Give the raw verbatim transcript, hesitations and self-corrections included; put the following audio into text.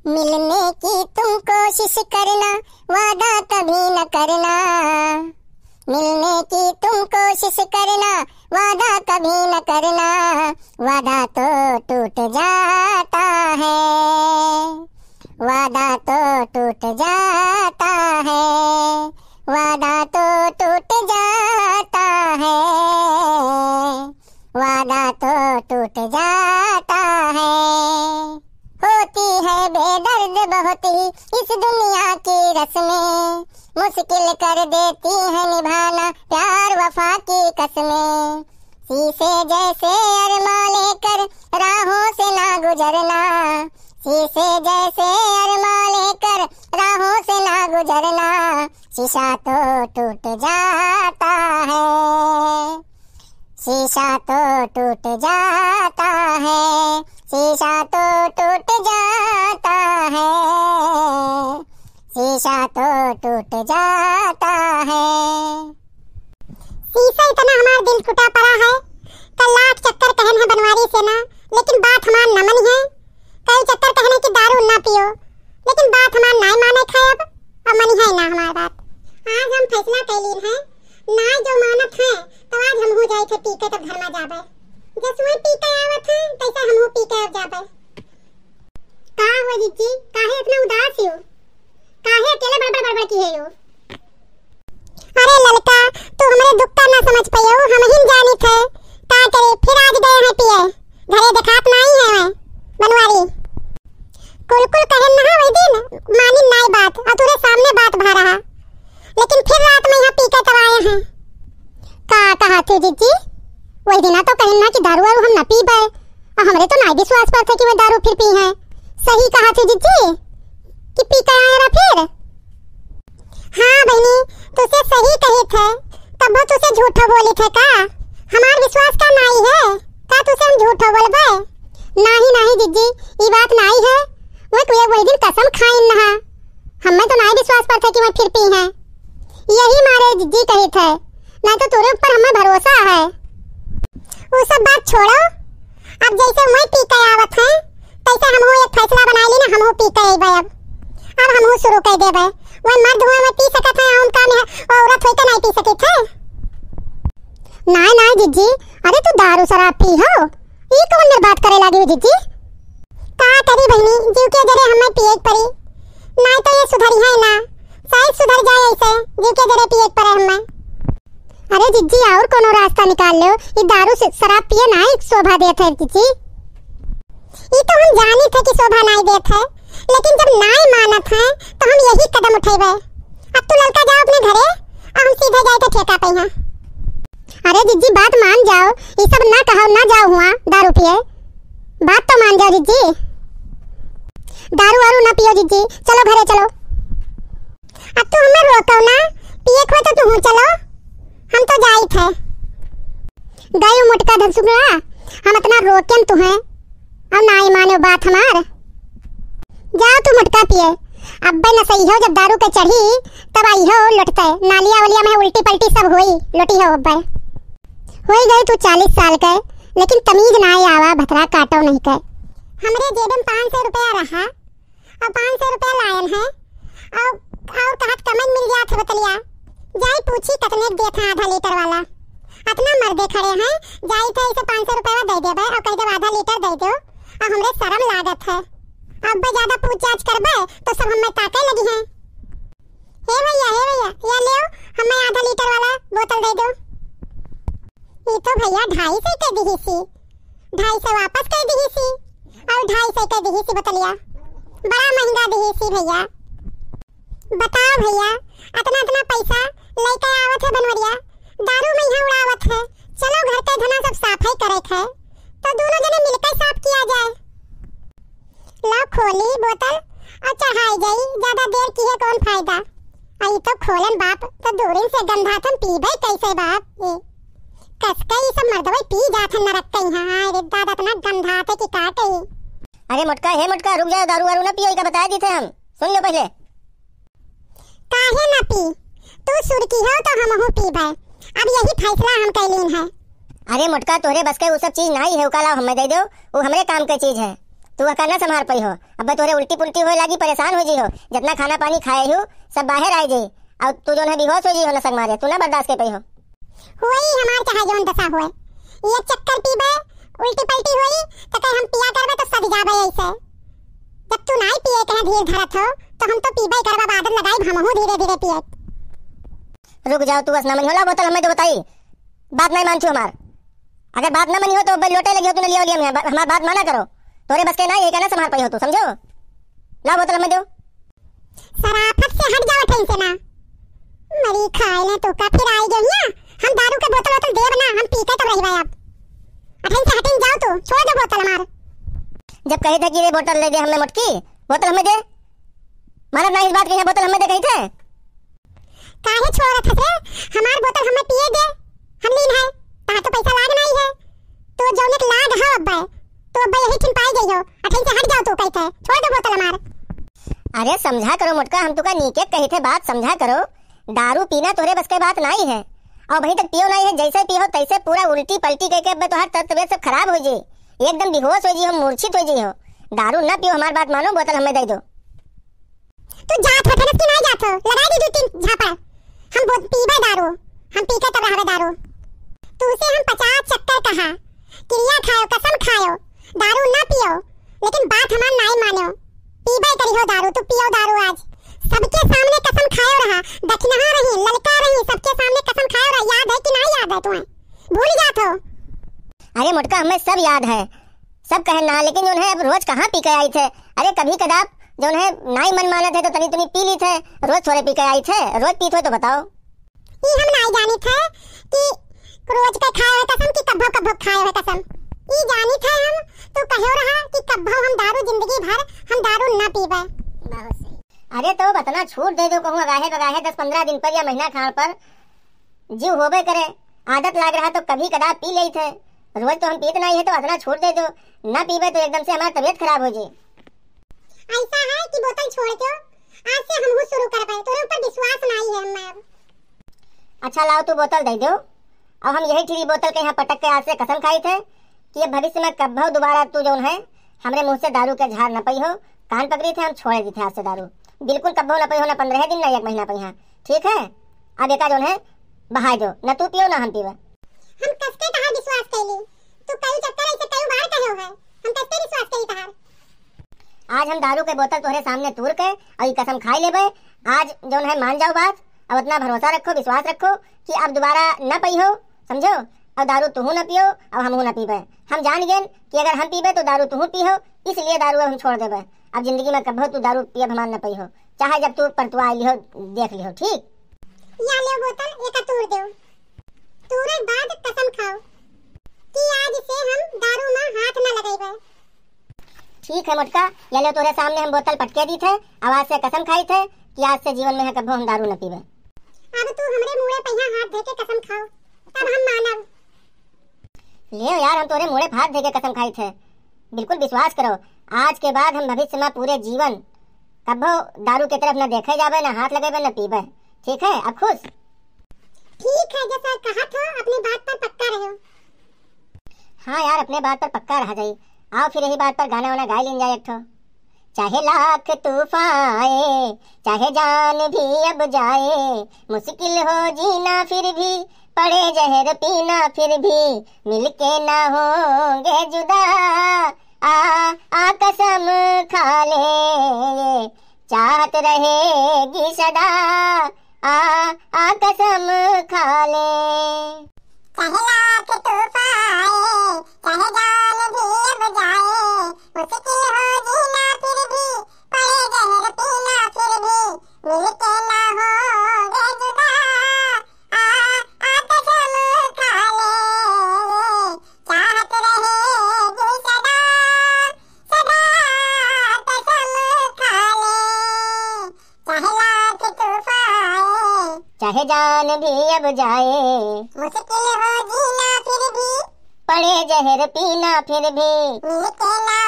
मिलने की तुम कोशिश करना, वादा कभी न करना। मिलने की तुम कोशिश करना, वादा कभी न करना। वादा तो टूट जाता है, वादा तो टूट जाता है, वादा तो टूट जाता है। वादा तो टूट जाता है। होती है बेदर्द बहुत ही इस दुनिया की रस्में, मुश्किल कर देती है निभाना प्यार वफा की कस्में। शीशे जैसे अरमा लेकर राहों से ना गुजरना, शीशे जैसे अरमा लेकर राहों से ना गुजरना। शीशा तो टूट जाता है, शीशा तो टूट जाता है, शीशा तो टूट जाता है, शीशा तो टूट जाता है। शीशा इतना हमार दिल टूटा पड़ा है, का लाख चक्कर कहन है बनवारी से ना, लेकिन बात हमार न मनी है। कई चक्कर कहने कि दारू ना पियो, लेकिन बात हमार नाय माने खाए अब, अब मनी है ना हमार बात। आज हम फैसला कैलीन है, नाय जो मानत है, तो आज हमहू जाई थे पी के तब घर में जाबे। जसुए पी के आवत है, तैसे हमहू पी के अब जाबे। का हुआ जिज्जी, काहे इतना उदास हो? काहे अकेले बड़बड़ बड़बड़ की है यो? अरे ललका, तू हमरे दुख का ना समझ पायो, हम ही जानी थे। का करे, फिर आज गए हैं पिए। घरे देखात नाई है मैं, बनवारी। कुल कुल कहन ना वही दिन, मानिन नाई बात, और तुरे सामने बात भा रहा। लेकिन फिर रात में यहाँ पी के तब आए हैं। का कहा थे जिज्जी? वही दिना तो कहन ना कि दारू वारू हम न पीबे। और हमरे तो नाई विश्वास पर थे कि वह दारू फिर पी हैं। सही कहा थे जिज्जी कि पी के आए रहा फिर। हाँ बहनी, तुसे सही कही थे, तब वो तुसे झूठो बोली थे का? हमार विश्वास का नाई है, का तुसे हम झूठो बोलबे? नाही, नाही जिज्जी, ई बात नाई है। वह कोई वही दिन कसम खाइन नहा, हमें तो नाई विश्वास पर थे कि वह फिर पी हैं। यही मारे जिज्जी कही थे, नहीं तो तोरे ऊपर हमें भरोसा है। वो सब बात छोड़ो, अब जैसे वही पी के आवत हैं, तैसे हमहू एक फैसला बनाई ली ना, हमहू पी के अइबे अब। अब हमहू शुरू कर देबे। वह मर्द हुए में पी सकत है, हम का नहीं, वो औरत होई तो नहीं पी सकी थे। नाय, नाय जिज्जी, अरे तू दारू शराब पी हो, ई कौन मेर बात करे लागी हो जिज्जी? का करी बहनी, जीव के जरे हमें पिए के पड़ी, नाय तो ये सुधरी है ना, शायद सुधर जाए ऐसे, जीव के जरे पिए के पड़े हमें। अरे जिज्जी, और कोनो रास्ता निकाल लो, ई दारू से शराब पिए नाय शोभा देत है जिज्जी। ई तो हम जानी थे कि शोभा नाय देत है, लेकिन जब नाय मानत है तो हम यही कदम उठेबे। अब तू ललका जाओ अपने घरे, और हम सीधे जाए के ठेका पे हैं। अरे जिज्जी, बात मान जाओ, ई सब ना कहो, ना जाओ हुआ दारू पिए, बात तो मान जाओ जिज्जी, दारू वारू ना पियो जिज्जी, चलो घरे चलो। अब तू हमें रोको ना, पिए को तो तू चलो, हम तो जाई थे। गयो मोटका धनसुखड़ा, हम इतना रोकेन तुहें, और नाई मानो बात हमार। जाओ तू मोटका पिए, अब्बे नसई हो, जब दारू के चढ़ी, तब आई हो लुटते, नालिया वालिया में उल्टी पल्टी सब होई, लुटी हो अब्बे। होई गए तू चालीस साल के, लेकिन तमीज नाई आवा, भतरा काटो नहीं के। हमरे जेब में पाँच सौ रुपया रहा, और पाँच सौ रुपया लायन है, और, और कहत कमन मिल जात है बतलिया, जाई पूछी कतने के देत है आधा लीटर वाला। अतना मर्दे खड़े हैं, जाई थे इसे पाँच सौ रुपया दे देबे और कह देब आधा लीटर दे दो, और हमरे शर्म लागत है। अब ज्यादा पूछ जांच करबे तो सब हमें ताके लगी हैं। हे भैया, हे भैया, या लेओ, हमें आधा लीटर वाला बोतल दे दो। ई तो भैया ढाई सौ के दिही सी, ढाई सौ वापस कर दिही सी, और ढाई सौ के दिही सी बोतलिया, बड़ा महंगा दिही सी भैया। बताओ भैया, अतना अतना पैसा लेके आवत है बनवरिया, दारू में यहाँ उड़ावत है। चलो घर के धना सब साफ ही करे है, तो दोनों जने मिलकर साफ किया जाए। लाओ खोली बोतल और चढ़ाई जाई, ज्यादा देर किहे कौन फायदा। आ ई तो खोलन बाप, तो दूरिन से गंधाथन, पीबे कैसे बाप? ए, कसके ई सब मर्दवे पी जाथन नरक के यहाँ। हाय रे दादा, इतना गंधाथे कि का कही। अरे मोटका, हे मोटका, रुक जाओ, दारू वारू ना पियो, इका बताए दी थे हम, सुन लो पहले। काहे ना पी? तू सुरकी हो तो हमहू पीबे। अब यही फैसला हम कैलीन है। अरे मोटका, तोहरे बस के उ सब चीज नाई है, उका लाओ हमें दे दो, उ हमरे काम के चीज है। तू अका ना संभार पइहो। अब्बे तोहरे उल्टी पुल्टी होए लागी, परेशान होइ जइहो। जतना खाना पानी खाए हो, सब बाहर आए जाई। अउर तू जौन है बेहोश होइ जइहो नसक मारे, तू ना बर्दाश्त कर पइहो। होई हमार चाहे जौन दशा होए, एक चक्कर पीबे, उल्टी पल्टी होई, त कहे हम पिया करबे तो सध जाबे ऐसे। जब तू नाई पिए के धीर धरत हो, तो हम तो पीबे करबे, आदत लगाई हमहू धीरे धीरे पिए। रुक जाओ, तू बस ना मनिहो, ला बोतल हमें दे बताई। बात नहीं मानती हो हमार। अगर बात ना मनिहो तो भाई लोटे लगी हो, तूने लिया लिया हमें, बा-, हमार बात माना करो। तोरे बस के ना, ये कहना संभार पइहो तू, समझो? ला बोतल हमें दो। सराफत से हट जाओ ठैन से ना। मरी खाए ले तो का फिर आई गई ना। हम दारू के बोतल वोतल देब ना, हम पी के तो रहिबा अब। अठैन से हटिन जाओ तू, छोड़ दे बोतल हमार। जब कही थे कि ये बोतल ले दे हमें मोटकी, बोतल हमें दे। मानत ना इस बात के, यहाँ बोतल हमें दे कही थे। काहे छोड़त हस रे? हमार बोतल हमें पिए दे, हम लीन है। तहार तो पैसा लाग नाई है। तो जौन एक लाग है अब्बे, तो अब्बे यही ठिन पाई गई हो। अठैन से हट जाओ तू कही थे, छोड़ दे बोतल हमार। अरे समझा करो मोटका, हम तुका नीके कही थे, बात समझा करो। दारू पीना तोहरे बस के बात नाई है। अउर अभी तक पियो नाई है, जैसे पियो तैसे पूरा उल्टी पल्टी कह के अब्बे तोहार तबियत सब खराब होइ जाई, एकदम बेहोश होइ जाई हो, मूर्छित होइ जाई हो। दारू ना पियो, हमार बात मानो, बोतल हमें दे दो। तू जात हो ठनस की नाई जात हो, लगाई दी दू तीन झापड़। हम बहुत पीबे दारू, हम पी के तब रहबे दारू। तू से हम पचास चक्कर कहा, किरिया खायो, कसम खायो, दारू ना पियो, लेकिन बात हमार नाई मानो। पीबे करिहो दारू, तू पियो दारू आज। सबके सामने कसम खायो रहा, दखिनहा रही, ललका रही, सबके सामने कसम खायो रहा, याद है कि नाई याद है तुम्हें? भूल जात हो? अरे मोटका, हमें सब याद है, सब कहे ना, लेकिन जौन है अब रोज कहाँ पी के आई थे? अरे कभी कदाप जौन है नाई मन मानत है तो तनी तनी पी ली थे, रोज थोड़े पी के आई थे, रोज पीत हो तो बताओ। ई हम नाई जानी थे कि रोज के खाए है कसम कि कब्बो कब्बो खाए है कसम। ई जानी थे हम, तू कहो रहा कि कब्बो हम दारू जिंदगी भर हम दारू ना पीबे। बहुत सही। अरे तो अब अतना छूट दे दो कहूँ अगाहे बगाहे दस पन्द्रह दिन पर या महीना खान पर, जीव होबे करे, आदत लाग रहा तो कभी कदा पी लेई थे, रोज तो हम पीत नहीं है, तो अतना छोड़ दे दो, ना पीबे तो एकदम से हमार तबियत खराब हो जाए। ऐसा है कि बोतल छोड़ दो, आज से हमहू शुरू करबे, तोरे ऊपर विश्वास नहीं है हमें अब। अच्छा लाओ तू बोतल दे दो, अब हम यही ठिरी बोतल के यहाँ पटक के आज से कसम खाई थे कि अब भविष्य में कब्बो दोबारा तू जौन है हमरे मुँह से दारू के झार न पई हो, कान पकड़ी थे, हम छोड़े दी थे आज से दारू। बिल्कुल कब्बो न पई हो, न पन्द्रह दिन, न एक महीना पई हो। ठीक है, अब एका जौन है बहाय दो, न तू पियो न हम पीबे। हम कसके तहार विश्वास कैली, तू कई चक्कर ऐसे कई बार कहे हो है, हम कसके विश्वास कैली तहार। आज हम दारू के बोतल तोहरे सामने तूर के और ई कसम खाई लेबे। आज जौन है मान जाओ बात, अब इतना भरोसा रखो, विश्वास रखो कि अब दोबारा न पई हो, समझो? और दारू तुहू न पियो और हमहू न पीबे। हम जान गेन कि अगर हम पीबे तो दारू तुहू पी हो, इसलिए दारू अब हम छोड़ देबे। अब जिंदगी में कब्बो तू दारू पियब हमार न पई हो, चाहे जब तू परतुआ लिहो, देख लिहो, ठीक? या ले बोतल, एका तूर देउ। तूरे बाद कसम खाओ कि आज से हम दारू में हाथ न लगइबे। ठीक है मोटका, या ले तोरे सामने हम बोतल पटके दी थे, अब आज से कसम खाई थे कि आज से जीवन में है कब्बो हम दारू न पीबे। अब तू हमरे मुड़े पहिया हाथ धे के कसम खाओ, तब हम मानब। ले यार, हम तोरे मुड़े हाथ धे के कसम खाई थे, बिल्कुल विश्वास करो, आज के बाद हम भविष्य में पूरे जीवन कब्बो दारू के तरफ न देखे जाबे, न हाथ लगेबे, न पीबे। ठीक है, अब खुश? ठीक है, जैसा कहा था, अपनी बात पर पक्का रहो। हाँ यार, अपने बात पर पक्का रहा जाई। आओ फिर यही बात पर गाना वाना गाय लीन जाए एक ठो। चाहे लाख तूफान आए, चाहे जान भी अब जाए, मुश्किल हो जीना फिर भी, पड़े जहर पीना फिर भी, मिलके ना होंगे जुदा। आ, आ कसम खा ले, ये चाहत रहेगी सदा। आ, आ कसम खा ले। चाहे लाख तूफान आए, चाहे जान भी अब जाए, मुश्किल हो जीना फिर भी, पड़े जहर पीना फिर भी, मिलके ना होंगे जुदा। आ, आ कसम खा ले, चाहत रहेगी सदा, सदा कसम खा ले। चाहे लाख तूफान आए, चाहे जान भी अब जाए, मुश्किल हो जीना फिर भी, पड़े जहर पीना फिर भी, मिलके ना